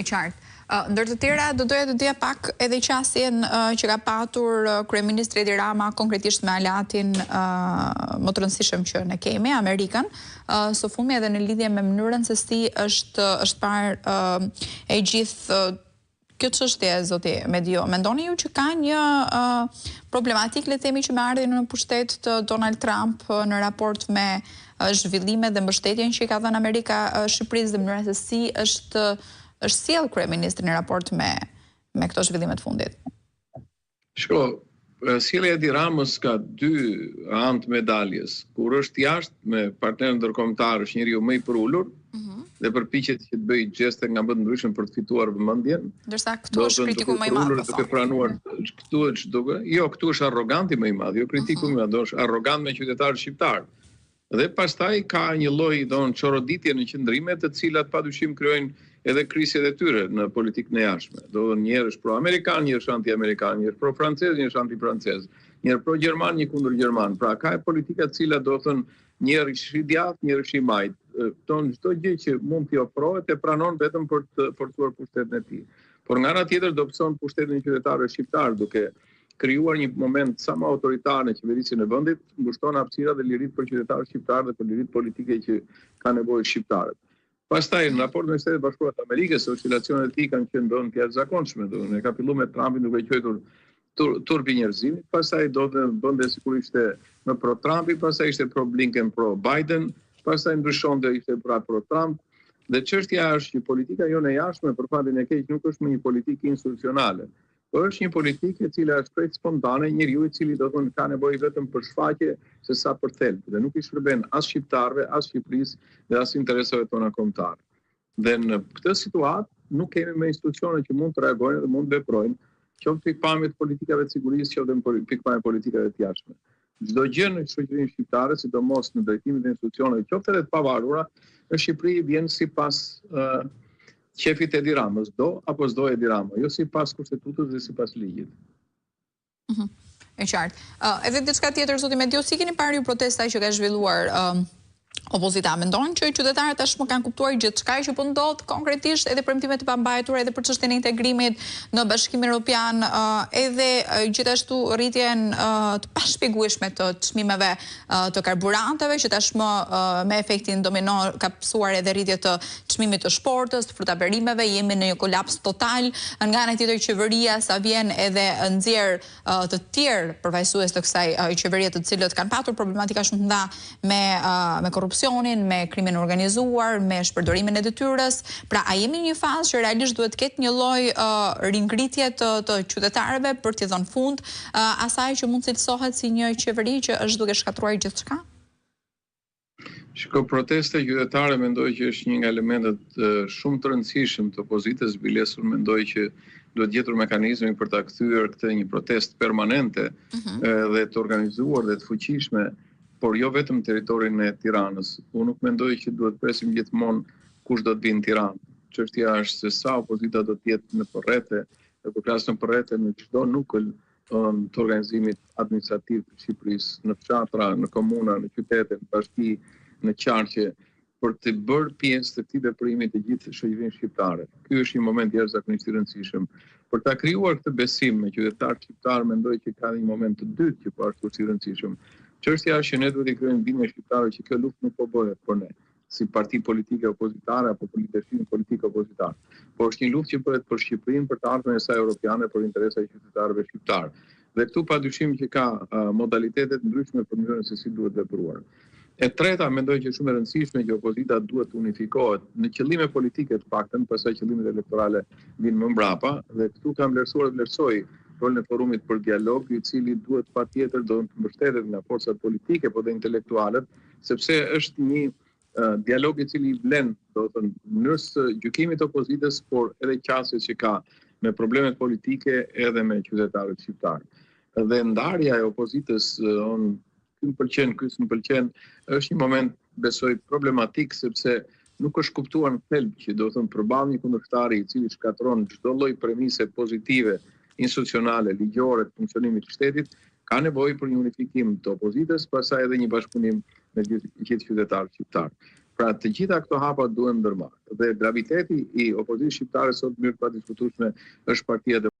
E qartë. Ndër të tjera, do doja të dija pak edhe qasjen që ka patur kryeministri Edi Rama konkretisht me aleatin më të rëndësishëm që ne kemi, Amerikën, së fundmi edhe në lidhje me mënyrën se si është është parë e gjithë kjo çështje zoti Mediu. Mendoni ju që ka një problematikë le të themi që me ardhjen në pushtet të Donald Trump në raport me zhvillimet dhe mbështetjen që i ka dhënë Amerika Shqipërisë dhe mënyra se si është është sjellë kryeministri në raport me me këto zhvillime të fundit. Shiko, sjellja e Edi Ramës ka dy anë të medaljes. Kur është jashtë me partnerët ndërkombëtarë, është njeriu më i përulur mm -hmm. dhe përpiqet që të bëjë gjeste nga më të ndryshme për të fituar vëmendjen. Ndërsa këtu është kritiku më i madh. Po duke pranuar këtu është duke, jo, këtu është arroganti më i madh, jo kritiku mm -hmm. më i madh, është arrogant me qytetarët shqiptarë. Dhe pastaj ka një lloj, domethënë, çoroditje në qëndrime, të cilat padyshim krijojnë edhe krisjet e tyre në politikën e jashtme. Domethënë, një herë është pro-amerikan, një herë është anti-amerikan, një herë është pro-francez, një herë është anti-francez, një herë pro-gjerman, një kundër gjerman. Pra ka politika të cilat, domethënë, një herë është i djathtë, një herë është i majtë. Domethënë, çdo gjë që mund t'i ofrohet e pranon vetëm për të forcuar pushtetin e tij. Por nga ana tjetër dobëson pushtetin e qytetarëve shqiptarë duke krijuar një moment sa më autoritar në qeverisjen e vendit, ngushton hapësirat dhe liritë për qytetarët shqiptarë dhe për liritë politike që kanë nevojë shqiptarët. Pastaj, në raport me Shtetet e Bashkuara të Amerikës, oscilacionet e tij kanë qenë domethënë të jashtëzakonshme, domethënë e ka filluar me Trumpin duke quajtur tur, turpi i njerëzimit, pastaj do të bënte sikur ishte më pro Trumpit, pastaj ishte pro Blinken, pro Biden, pastaj ndryshonte ishte pra pro Trump. Dhe çështja është që politika jonë e jashtme për fatin e keq nuk është më një politikë institucionale. Por është një politikë e cila është krejt spontane, njeriu i cili domethënë ka nevojë vetëm për shfaqje se sa për thelb dhe nuk i shërben as shqiptarëve, as Shqipërisë dhe as interesave tona kombëtare. Dhe në këtë situatë nuk kemi më institucione që mund të reagojnë dhe mund të veprojnë, qoftë pikëpamje të politikave të sigurisë, qoftë në pikëpamje të politikave të jashtme. Çdo gjë në shoqërinë shqiptare, sidomos në drejtimin e institucioneve, qoftë edhe të pavarura, në Shqipëri vjen sipas uh, qefit të Edi Ramës, do apo s'do Edi Rama, jo sipas kushtetutës dhe sipas ligjit. Mm -hmm. E qartë. Uh, edhe diçka tjetër, zoti Mediu, si keni parë ju protesta që ka zhvilluar uh, Opozita mendon që qytetarët tashmë kanë kuptuar gjithçka që po ndodh konkretisht edhe premtimet e pambajtura edhe për çështjen e integrimit në Bashkimin Evropian, edhe gjithashtu rritjen të pashpjegueshme të çmimeve të karburanteve që tashmë me efektin domino ka pësuar edhe rritje të çmimit të shportës, të fruta-perimeve, jemi në një kolaps total. Nga ana tjetër qeveria sa vjen edhe nxjerr të tjerë përfaqësues të kësaj qeverie të cilët kanë patur problematika shumë të mëdha me me korrupsionin, me krimin e organizuar, me shpërdorimin e detyrës. Pra, a jemi në një fazë që realisht duhet të ketë një lloj ringritje të të qytetarëve për t'i dhënë fund asaj që mund të cilësohet si një qeveri që është duke shkatërruar gjithçka? Shiko, protesta qytetare mendoj që është një nga elementët shumë të rëndësishëm të opozitës, biles unë mendoj që duhet gjetur mekanizmi për ta kthyer këtë një protestë permanente mm -hmm. dhe të organizuar dhe të fuqishme, por jo vetëm në territorin e Tiranës. Unë nuk mendoj që duhet presim gjithmonë kush do të vijë në Tiranë. Çështja është se sa opozita do të jetë nëpër rrethe, dhe po flas nëpër rrethe në çdo nukël të organizimit administrativ të Shqipërisë, në fshatra, në komuna, në qytete, në bashki, në qarqe, për të bërë pjesë të këtij veprimi të gjithë shoqërinë shqiptare. Ky është një moment jashtëzakonisht i rëndësishëm. Për ta krijuar këtë besim me qytetarët shqiptarë, mendoj që ka një moment të dytë që po ashtu është i rëndësishëm. Çështja është që ne duhet t'i krijojmë bindjen shqiptarëve që kjo luftë nuk po bëhet për ne si parti politike opozitare apo për leadershipin politik opozitar. Por është një luftë që bëhet për Shqipërinë, për të ardhmen e saj europiane, për interesat e qytetarëve shqiptarë. Dhe këtu padyshim që ka uh, modalitete të ndryshme për mënyrën se si duhet vepruar. E treta, mendoj që është shumë e rëndësishme që opozita duhet të unifikohet në qëllime politike të paktën, pastaj qëllimet elektorale vijnë më mbrapa dhe këtu kam vlerësuar dhe vlerësoj rolin e forumit për dialog, i cili duhet patjetër do të mbështetet nga forcat politike, po dhe intelektualët, sepse është një dialog i cili i vlen, domethënë, mënyrës së gjykimit të opozitës, por edhe qasjes që ka me problemet politike edhe me qytetarët shqiptarë. Dhe ndarja e opozitës, unë ky më pëlqen, ky s'më pëlqen, është një moment besoj problematik sepse nuk është kuptuar në thelb që domethënë përballë një kundërshtari i cili shkatërron çdo lloj premise pozitive institucionale, ligjore të funksionimit të shtetit, Ka nevojë për një unifikim të opozitës, pastaj edhe një bashkëpunim me gjithë qytetarët shqiptarë. Pra të gjitha këto hapa duhen ndërmarrë. Dhe graviteti i opozitës shqiptare sot në mënyrë të padiskutueshme është Partia.